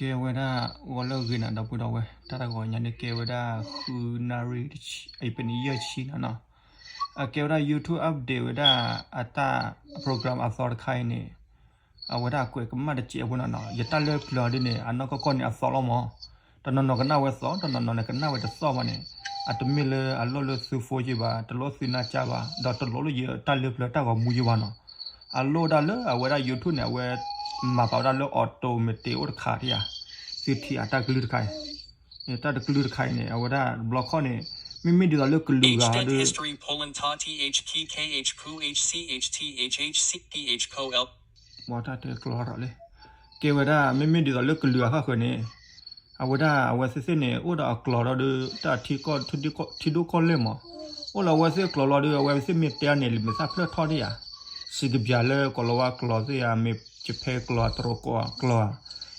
ကဲဝဲဒၣ် ဂီၤလၢအဂ့ၤန့ၣ် ဒီပုၢ်ဒီဝဲၢ် တၢ်တဂီၤညါန့ၣ် ကဲဝဲဒၣ် ဃုနၣ်ရံၣ်တဆံ အံၤပနံးယဲၢ်ဆံန့ၣ်နီၤ. အကဲဝဲဒၣ် YouTube update ဝဲဒၣ်အတၢ် program အသီတခါအံၤန့ၣ် အဝဲဒၣ်အကွဲးကမၣ်တစဲးဖိန့ၣ်နီၤ. ယတၢ်လၢပျၢၤဒ်န့ၣ် အနီၢ်ကီၢ်ကီၢ်န့ၣ်အသီလီၤမး. တနီၤနီၤကနၣ်ဝဲသီ တနီၤနီၤန့ၣ်ကနၣ်ဝဲတသီဘၣ်န့ၣ် အတမ့ၢ်လၢအလိၣ်လၢသု phone ယ့ၢ်ဘၣ်, တလိၣ်သုနၢ်ကၢ်ဘၣ်, ဒီးတလိၣ်လၢယတၢ်လၢပျၢၤတၢ်ဂီၤမူယ့ၢ်ဘၣ်နီၤ. အလိၣ်ဒၣ်လၢအဝဲဒၣ် YouTube န့ၣ် အဝဲမၤပာ်ဝဲဒၣ်လၢ automatic အိၣ်တခါဒ်ဧါ. သုထံၣ်အတၢ်ကလုၢ်တခါအံၤ, တၢ်တကလုၢ်တခါအံၤန့ၣ် အဝဲဒၣ်တဘျီခီၣ်န့ၣ် မ့မ့ၢ်ဒ်သိးလၢကလုာ်ဂၤဒီး တၢ်တဲကျီထီၣ်လံ. ကဲဝဲဒၣ် မ့မ့ၢ်ဒ်သိးလၢကလုာ်ဂၤဃၣ်ဃၢၤန့ၣ် အဝဲဒၣ်အဝဲသ့ၣ်သ့ၣ်န့ၣ် အိၣ်ဒီးအကျိာ်ဒီး တၢ်ထံကီၢ်ထံဒိၣ်ကီၢ်လဲၣ်မး, အိၣ်လီၤအဝဲသ့ၣ်ကျိာ်လီၤဒီး အဝဲသ့ၣ်မ့ၢ်တဲအီၤန့ၣ် လံာ်မဲာ်သၣ်ဖျၢၣ်ထီၣ်ဒ်ဧါ. စံးကပျၤလၢကိၤလၤဝါကျိာ်သ့ၣ်ဧါ, မ့ၢ်ယပၢၤကျိာ် တရူးကျိာ်,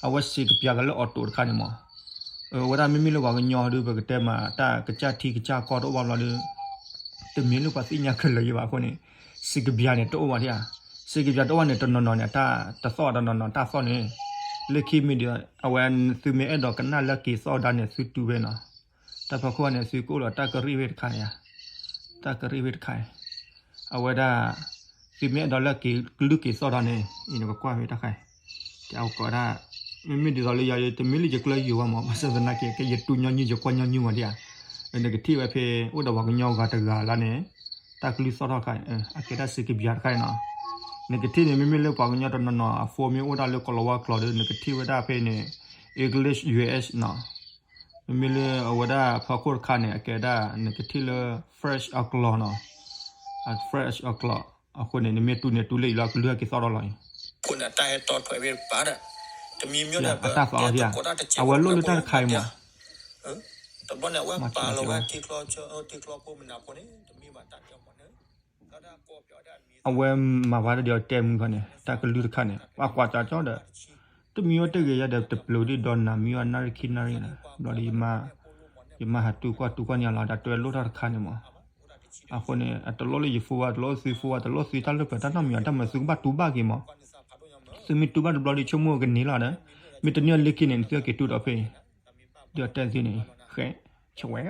အဝဲစံးကပျၤကလၢ auto တခါန့ၣ်မး. အဝဲဒၣ်မ့မ့ၢ်လၢပှၤကညီဒုး ပကတဲမး တၢ်ကစၢ်ထံကစၢ်ကီၢ်တအိၣ်ဘၣ်ဘျီဒီး တမ့ၢ်လၢပှၤသ့ၣ်ညါခဲလၢာ်ယ့ၢ်ဘၣ်အဃိန့ၣ် စံးကပျၤန့ၣ်တအိၣ်ဘၣ်ဒ်ဧါ. စံးကပျၤတအိၣ်ဘၣ်န့ၣ် တနီၤနီၤန့ၣ် တၢ်တသီၣ်တနီၤနီၤတၢ်သီၣ်န့ၣ် လၢခံမ့ၢ်ဒ်အဝဲ သုမ့ၢ်အဲၣ်ဒိးကနၣ်လၢက့ၤသီၣ်ဒၣ်န့ၣ် သုတူၢ်ဝဲနီၤ. တၢ်ဖီခိၣ်န့ၣ် သုကအိၣ်လီၤတၢ်ကရံၣ်ဝဲတခါန့ၣ်, တၢ်ကရံၣ်ဝဲတခါန့ၣ်, အဝဲဒၣ် သုမ့ၢ်အဲၣ်ဒိးလၢက့ၤကလုၢ်က့ၤသီၣ်ဒၣ်န့ၣ် အံၤန့ၣ်ပကွၢ်ဖဲတၢ်ခါအံၤ, ကဲအဝဲကိးဒၣ် မ့မ့ၢ်ဒ်သိးလၢယၤ တမ့ၢ်လၢယကျၢၢ်ယိာ်ဝဲမး ဘၣ်ဆၣ်သနာ်က့ ကဲယတူၢ်ညီနုၢ် ယကွၢ်ညီနုၢ်ဝဲဒ်ဧါ. နကထံၣ်ဝဲဖဲ အိၣ်ဒီးပှၤကညီဂၤတဂၤလၢန့ၣ် တၢ်ကလုၢ်သီၣ်ထီၣ်တခါအံၤ အကဲဒၣ်စံးကပျၤတခါအံၤနီၤ. နကထံၣ်န့ၣ် မ့မ့ၢ်လၢပှၤကညီတနီၤနီၤအ phone မ့ၢ်အိၣ်ဒၣ်လၢကိၤလၤဝါကျိာ်ဒီး နကထံၣ်ဝဲဒၣ်ဖဲန့ၣ် English U S နီၤ. မ့မ့ၢ်လၢအဝဲဒၣ်ဖီခိၣ်တခါန့ၣ် အကဲဒၣ် နကထံၣ်လၢ French အကျိာ်နီၤ. French အကျိာ် အဃိန့ၣ် နမ့ၢ်တူၢ်န့ၣ် တူၢ်လၢအံၤလီၤ ကလုၢ်ဟဲက့ၤသီၣ်ထီၣ်လီၤအံၤ. အတၢ်သီၣ်အီၤဒ်ဧါ, အဝဲလိၣ်လၢတၢ်တခါအံၤမး. အဝဲမၤဘၣ်လီၤဝဲထံချီပူၤမနုၤဖိန့ၣ် တမ့ၢ်ဘၣ်တၢ်တဲမးန့ၣ်, အဝဲမၤဘၣ်တၢ်ဒီးတဲမုၢ်ခီန့ၣ် တၢ်ကလုၢ်တခါန့ၣ် ပှၤကွၢ်ကၠီကၠီဒီး တမံၤဝဲတဂ့ၤယၤဒီး တပျိၤဒ်ဒီးနၤမံၤဝဲနၣ်ရံၣ်ခံနၣ်ရံၣ်လီၤ. ဘျီဒီး ယမၤဟးတူၢ်ကွၢ်တူၢ်ကွၢ်န့ၣ်လီၤ ဒီးတဲလိၣ်တၢ်တခါန့ၣ်မး. အဃိန့ၣ် အတလိၣ်လၢယ phone ဘၣ် တလိၣ်သု phone ဘၣ် တလိၣ်သုတၢ်လၢပျၢၤတၢ်နီတမံၤဘၣ် တၢ်မၤသုကဘၣ်တူၢ်ဘၣ်က့ၤမး. သုမ့ၢ်တူၢ်ဘၣ်တဘျီဒီး ဆိကမိၣ်ကန့ၢ်လီၤဒီး မ့ၢ်တန့ၢ်လၢခံန့ၣ် သုက့ၤတူၢ်ဒီးဖဲအံၤ ဒီးတဲသုန့ၣ် ဃဲ ဆဝဲ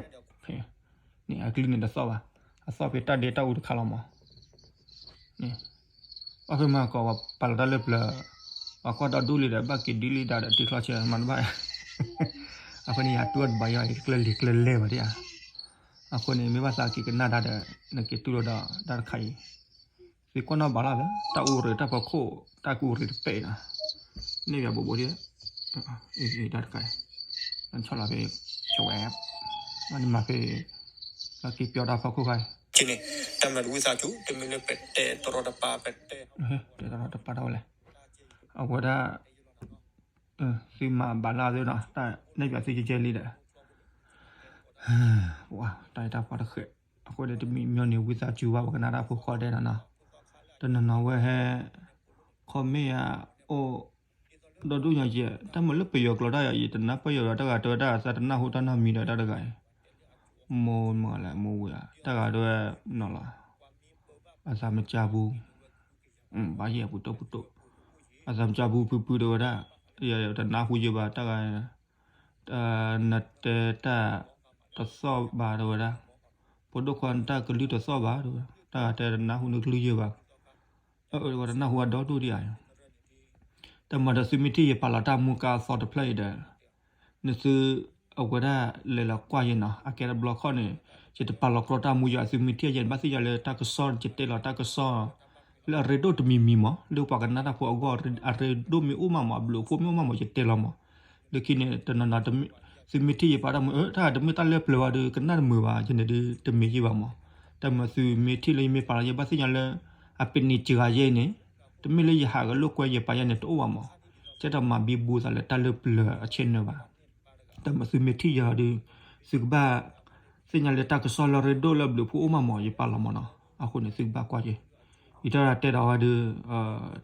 ဖဲ န့ၣ် အကလုၢ်န့ၣ်တသီၣ်ဘၣ်, အသီၣ်ဖဲတၢ်ဒ့တၢ်အူတခါလီၤမး. န့ၣ် အီၣ်ဖဲမၤကီး ပှၤပာ်လီၤတၢ်လၢပျၢၤ, ပှၤကွၢ်ဒီဒူၣ်လံဒီး ဘၣ်က့ၤဒ်လံဒါဒီး တ့ချီဆဲးမၤတဘၣ်. အဃိန့ၣ် ယတူၢ်တဘၣ်ယီၤ ယကျၢၢ်လံၤကျၢၢ်လဲၢ်ဘၣ်ဒ်ဧါ. အဃိန့ၣ် မ့ၢ်ဘၣ်သးက့ၤကနၣ်တၢ်ဒီး နက့ၤတူၢ်လိာ်ဒီးတၢ်တခါအံၤ သုကွၢ်နီၣ်ဘၣ်လီၤလၢ တၢ်အူရ့ၣ်တၢ်ဖီခိၣ် တၢ်ကူၣ်ရ့ၣ်တပဲာ်နီၤ, န့ၢ်ယၤဘိးဘိးဒ် တၢ်တခါအံၤ ဆီၣ်လီၤဖဲ ဆဝဲ နမၤဖဲ လီၤက့ၤပျီတၢ်ဖီခိၣ်ခါအံၤ တၢ်မၤတဝံသးစူၤ တမ့ၢ်လၢပတဲတရီတပါ ပတဲ တဲတရီတပါတၢ်ဝဲလဲၣ်, အဝဲဒၣ် သုမၤဘၣ်လၢသုနီၤ တၢ်နဲၣ်ပၠးသုကဲကဲလံဒီး တၢ်အံၤတၢ်ဖီတဃဲး, အဃိဒီးတမံၤမံၤန့ၣ် ဝံသးစူၤဘၣ် ပကနၣ်တၢ်ဖိဃီဒဲးနီၤနီၤ, တနီၤနီၤဝဲဟဲ comment ယၤ အိၣ် ဒီဒူၣ်ညါကဲ တၢ်မၤလၢပယီၤကျိာ်တၢ်ယၤအံၤ တနၢ်ပၢၢ်ယိာ်ဒီး တဂၤတဲဝဲဒၣ် အသးတနၢ်ဟူတၢ်နီတမံၤဒီး တၢ်တဂၤအံၤ မိၢ်မၤလဲၣ် မိၢ်ဝံၤဧါ တၢ်ဂၤတဲဝဲနီၤလီၤ, အသးမကၢ်ဘူး ဘၣ်ယဲၢ်ပူၤတိၢ်ပူၤတိၢ်, အသးမကၢ်ဘူးဖုဖုတဲဝဲဒၣ်, ယတနၢ်ဟူယဲၢ်ဘၣ် တၢ်ဂၤ, နတဲတၢ်တသီၣ်ဘၣ်တဲဝဲဒၣ်, ဖိဒိၣ်ခွါနတၢ်ကလုၢ်တသီၣ်ဘၣ်တဲဝဲ, တၢ်ဂၤတဲတနၢ်ဟူနကလုၢ်ယဲၢ်ဘၣ်, ဝဲတနၢ်ဟူအဒီဒူၣ်ဒံးဧါ, တၢ်မၤဒီးသုမ့ၢ်ထံၣ်ယပာ်လီၤတၢ်မူကါအသီတဖျၢၣ်အံၤဒီး နသုအဝဲဒၣ်လဲၤလီၤကွၢ်ယဲနီၤ အကဲတဘျီခီၣ်န့ၣ် ယတပာ်လီၤကြီတၢ်မူယၤ သုမ့ၢ်ထံၣ်ယဲ ယဘၣ်သ့ၣ်ညါလၢတၢ်ကစီၣ် ယတဲလီၤတၢ်ကစီၣ် လၢအရ့ဒိၣ်တမံၤမံၤမး လၢပှၤကနၣ်တၢ်ဖိအဂီၢ် အရ့ဒိၣ်မ့ၢ်အိၣ်မးမး အဘျုးအဖှိၣ်မ့ၢ်အိၣ်မးမး ယတဲလီၤမး, လၢခံန့ၣ် တနီၤနီၤ သုမ့ၢ်ထံၣ်ယပာ်တၢ်မူ တၢ်ဂၤတမ့ၢ်တၢ်လၢပျၢၤဘၣ်ဒီး ကနၣ်တမုာ်ဘၣ် ယန့ၣ်ဒုးတမ့ၢ်ယဲၢ်ဘၣ်မး, တၢ်မၤသုမ့ၢ်ထံၣ်လၢယမ့ၢ်ပာ်လီၤယဲ ဘၣ်သ့ၣ်ညါလၢ အပနံၤစှၤယဲန့ၣ် တမ့ၢ်လၢယဟးဂဲၤလိာ်ကွဲယပာ်ယဲန့ၣ်တအိၣ်ဘၣ်မး, ကဲတမၤဘံဘူသးလၢတၢ်လၢပျၢၤအ channel ဘၣ်, တၢ်မၤသုမ့ၢ်ထံၣ်ယၤဒီး သုကဘၣ်သ့ၣ်ညါလၢတၢ်ကစီၣ်လၢအရ့ဒိၣ်လၢအဘျုးအဖှိၣ်အိၣ်မးမး ယပာ်လီၤမးနီၤ, အဃိန့ၣ်သုကဘၣ်ကွၢ်က့ၤ, ယတၢ်တဲဒီးဝဲဒုး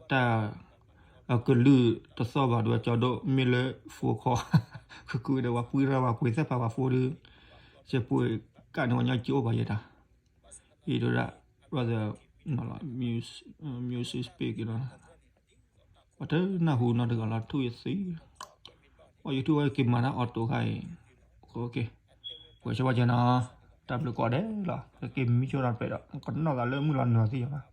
တၢ် အကလုၢ်တသီၣ်ဘၣ်ဒီးကၠီဒိၣ်မ့ၢ်လၢ phone ခီ ကကုဒီးပှၤပှံရၢပှၤကွံာ်သ့ၣ်ဖးပှၤ phone ဒုး စဲးပှ့ၤကၣ်န့ၣ်ဝဲညီကၠိအိၣ်ပှၤယဲတၢ်, အံၤဒိဒၣ် brother music speak လီၤ, ပှၤတနၢ်ဟူနီတဂၤလီၤ ထူၣ်ယသံ, အီ YouTube က့ၤမၤတၢ် auto ခါအံၤ, ပှဲၤဆၢဝဲကဲနီၤ, တၢ်ဘျုးကိးဂၤဒဲးလီၤ, ကက့ၤမံဆိနီၤတပဲဒီး ကနီၣ်သးလၢမုၢ်လီၤနုာ်လီၤသ့ၣ်ညါဘၣ်,